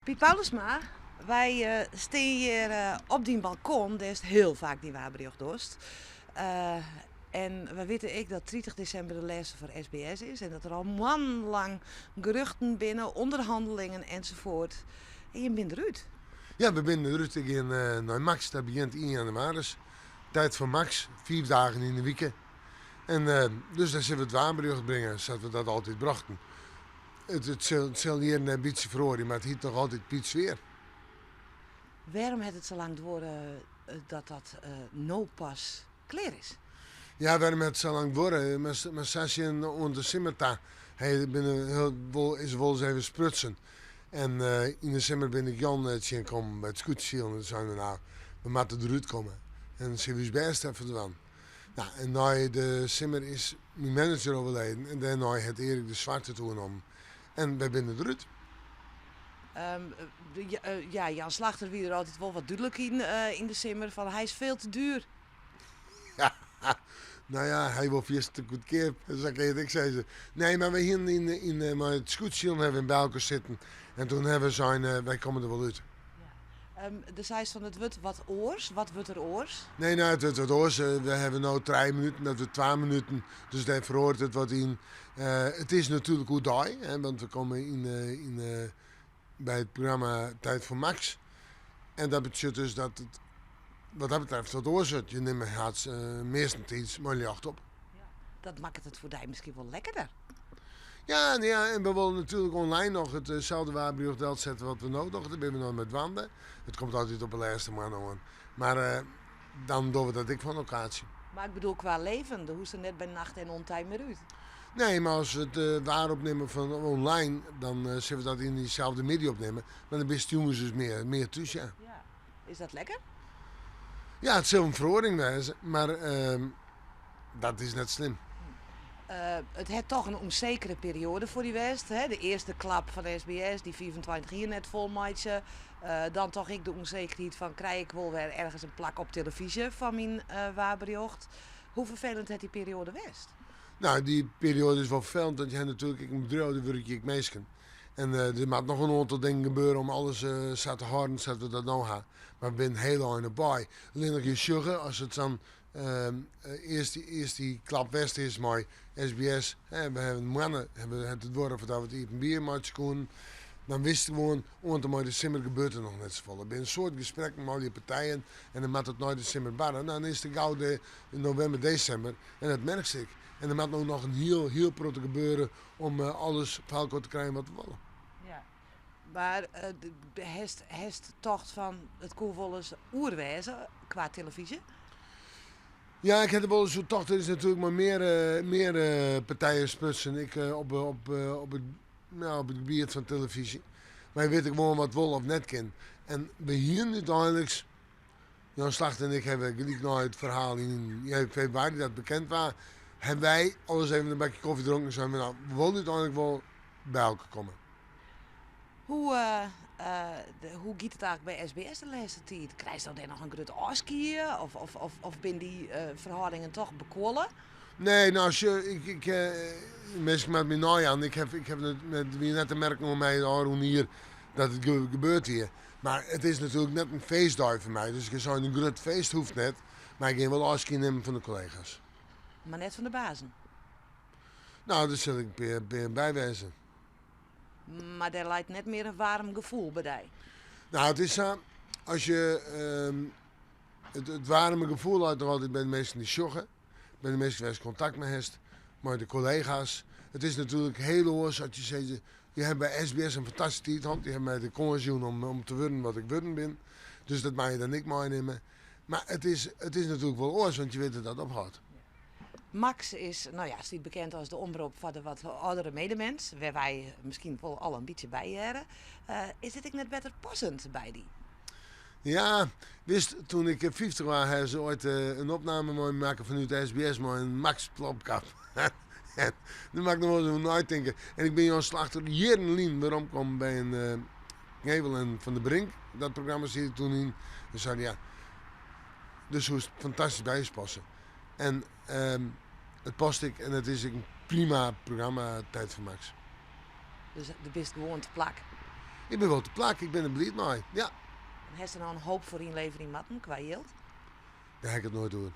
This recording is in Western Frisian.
Piet Paulusma, wy stean hjir op dyn balkon, dêr'tst hiel faak dyn waarberjocht dochst. En wy witte ek dat 30 desimber de lêste foar SBS is en dat der al moannenlang geruchten binne, ûnderhannelingen ensafuort. En jim binne derút. Ja, we binne derút. Ik gean nei Max, dat begjint ien jannewaris. Tijd foar Max, fiif dagen yn de wike. En dus dêr sille we it waarberjocht bringe, sa't we dat altyd brochten. It sil hjir en dêr in bytsje feroarje, mar it hyt noch altyd Piets Weer. Wêrom hat it sa lang duorre dat dat no pas klear is? Ja, wêrom hat it sa lang duorre? Mar sa sjen oant de simmer ta is wolris even sprutsen. En yn de simmer bin ik Jan tsjinkommen by it skûtsjesilen en doe seinen we, nou, we moatte derút komme. En dan sille we ús bêst derfoar dwaan. Nou, en nei de simmer is myn manager overleden en dêrnei hat Erik de Zwart it oernommen. En wy binne derút. Ja, Jan Slagter wie der altyd wol wat dúdlik yn yn de simmer fan hy is veel te duur. Ja, nou ja, hy wol fierste goedkeap, sa kin je it ek sizze. Nee, mar we hienen yn, yn, mei it skûtsjesilen hawwe we by elkoar sitten en toen hawwe we sein, wy komme der wol út. Do seist fan it wurdt wat oars. Wat wurdt der oars? Nee, no, it wurdt wat oars. We hawwe no trije minuten, dat wurdt twa minuten. Dus dêr feroaret it wat yn. It is natuerlik oerdei, hè, want we komme yn, yn, by it programma Tijd voor Max. En dat betsjut dus dat it wat dat betreft wat oars wurdt. Je nimme hast meastentiids mei ljocht op. Dat makket it foar dy miskien wol lekkerder. Ja, no ja, en we wolle natuerlik online noch itselde waarberjocht delsette wat we no dogge. Dêr binne we noch mei dwaande. It komt altyd op 'e lêste moanne oan. Mar dan dogge we dat ek fan lokaasje. Mar ik bedoel kwa leven, do hoechst der net by nacht en ûntij mear út. Nee, mar as we it waar opnimme fan online, dan sille we dat yn dyselde middei opnimme. Mar dan bist jûns dus mear thús, ja. Ja. Is dat lekker? Ja, it sil in feroaring wêze, mar dat is net slim. It hat toch in ûnsekere perioade foar dy west. Hè? De earste klap fan SBS, dy 25 jier net fol meitsje. Dan toch ek de ûnsekerheid fan krij ik wol wer ergens in plak op telefyzje foar myn waarberjocht. Hoe ferfelend hat dy perioade west? Nou, dy perioade is wol ferfelend, want je ha natuerlik ek in bedriuw, dêr wurkje ek minsken. En der moat noch in oantal dingen gebeure om alles sa te hâlden sa't we dat no ha. Mar we binne hiel ein op wei. Allinnich je sjogge as it dan earst earst dy klap west is mei SBS, hè, we hawwe in moanne hawwe we it duorre foardat we it iepenbier meitsje koenen. Dan wist gewoan oant en mei de simmer gebeurt der noch net safolle. Der binne in soad gesprekken mei al dy partijen en dan moat it nei de simmer barre. No, dan is it gau de novimber, desimber en dat merkst ek. En der moat no noch in hiel, hiel protte gebeure om alles foar elkoar te krijen wat we wolle. Ja, mar hast, hast tocht fan it koe wolris oer wêze kwa telefyzje? Ja, ik ha der wolris oer tocht. Der is natuerlik mei mear, mear partijen sprutsen ek op, op, op, it, ja, op it gebiet fan telefyzje. Mar je witte gewoan wat wol of net kin. En we hienen úteinliks, Jan Slagter en ik hawwe gelyk nei it ferhaal yn februari dat bekend waard, hawwe wy alris even in bakje kofje dronken en seinen we, nou, we wolle úteinlik wol by elkoar komme. Hoe, hoe giet it eigentlik by SBS de lêste tiid? Krijst dêr noch in grut ôfskie of, of, of, of binne dy ferhâldingen toch bekuolle? Nee, no sjoch, ik, ik, minsken moatte my neijaan. Ik haw, ik haw net, wie net te merken oan my it ôfrûne jier dat it gebeurd wie. Mar it is natuerlik net in feestdei foar my, dus ik ha sein in grut feest hoecht net, mar ik gean wol ôfskie nimmen fan de kollega's. Mar net fan de bazen? No, dêr sil ik in pear, pear by wêze. Mar dêr leit net mear in waarm gefoel by dy? No, it is sa, as je, it, it waarme gefoel leit noch altyd by de minsken dy't sjogge, by de minsken wêr'tst kontakt mei hast, mei de kollega's. It is natuerlik hiel oars as je sizze, je hawwe by SBS in fantastyske tiid hân, dy hawwe my de kâns jûn om, om te wurden wat ik wurden bin. Dus dat mei je dan ek meinimme. Mar it is, it is natuerlik wol oars, want je witte dat it ophâldt. Max is, no ja, stiet bekend as de omrop foar de wat âldere medemens, wêr wy miskien wol al in bytsje by hearre. Is dit ek net better passend by dy? Ja, witst, toen ik 50 waard, hawwe se oait in opname mei my makke fanút SBS mei in Max plopkap. En dêr moat ik noch wolris oer neitinke. En ik bin Jan Slagter jierren lyn weromkommen by in Knevel en Van de Brink, dat programma siet ik toen yn. En sei ja, dêr soest fantastysk by ús passe. En it past ek en it is ek in prima programma, Tijd voor Max. Dus do bist gewoan te plak? Ik bin wol te plak, ik bin der bliid mei. Ja. En hast der no in hoop foar ynleverje moatten kwa jild? Dêr ha ik it noait oer.